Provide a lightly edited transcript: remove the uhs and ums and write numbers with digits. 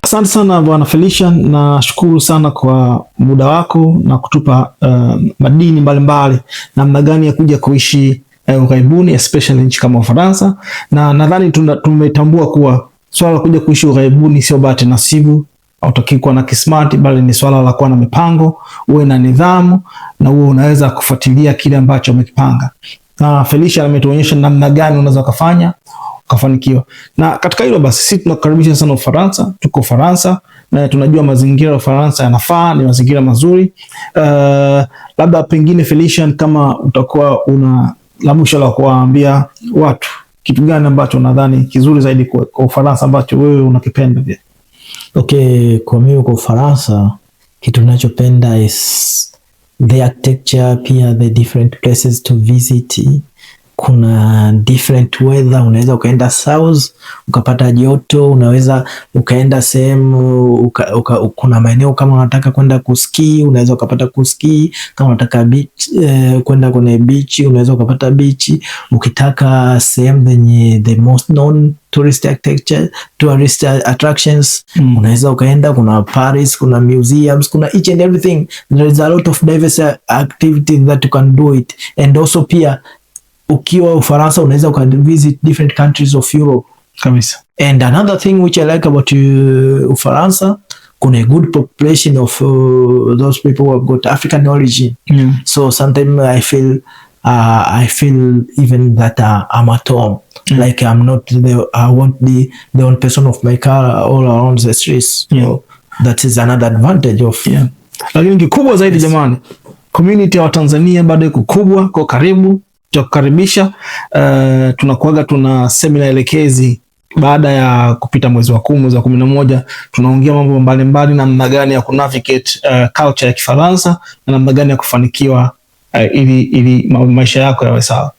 Asante sana Bwana Felician, nashukuru sana kwa muda wako na kutupa madini mbalimbali namna gani ya kuja kuishi ughaibuni, especially nchi kama Ufaransa, na nadhani tumetambua kuwa swala la kuja kuishi ughaibuni sio bahati nasibu, hautaki kuwa na kismati, bali ni swala la kuwa na mipango, uwe na nidhamu na uwe unaweza kufuatilia kile ambacho umekipanga. Na Felician ametuonyesha namna gani unaweza ukafanya ukafanikiwa. Na katika hilo basi, sisi tunakukaribisha sana Ufaransa. Tuko Ufaransa na tunajua mazingira ya Ufaransa yanafaa, ni mazingira mazuri. Labda pengine Felician, kama utakuwa una la mwisho la kuwaambia watu, kitu gani ambacho unadhani kizuri zaidi kwa Ufaransa ambacho wewe unakipenda pia? Okay, kwa mimi kwa Ufaransa kitu ninachopenda is the architecture, pia the different places to visit. Kuna different weather, unaweza ukaenda south ukapata joto, unaweza ukaenda sehemu kuna maeneo kama unataka kwenda kuski unaweza ukapata kuski, kama unataka beach, kwenda kwenye beach unaweza ukapata beach. Ukitaka sehemu zenye the most known tourist architecture, tourist attractions, unaweza ukaenda. Kuna Paris, kuna museums, kuna each and everything. There is a lot of diverse activity that you can do it, and also pia ukiwa Ufaransa unaweza uka visit different countries of Europe. And another thing which I like about Ufaransa, kuna a good population of those people who have got African origin. So sometimes I feel even that I'm at home. Like I'm not the I won't be the only person of my car all around the streets. So that is another advantage of Yeah. Lakini kikubwa zaidi jamani, community ya Watanzania bado iko kubwa, kwa karibu tutakukaribisha. Tunakuaga tuna semina elekezi baada ya kupita mwezi wa 10, mwezi wa 11, tunaongea mambo mbalimbali, namna gani ya kunavigate culture ya Kifaransa na namna gani ya kufanikiwa ili maisha yako yawe sawa.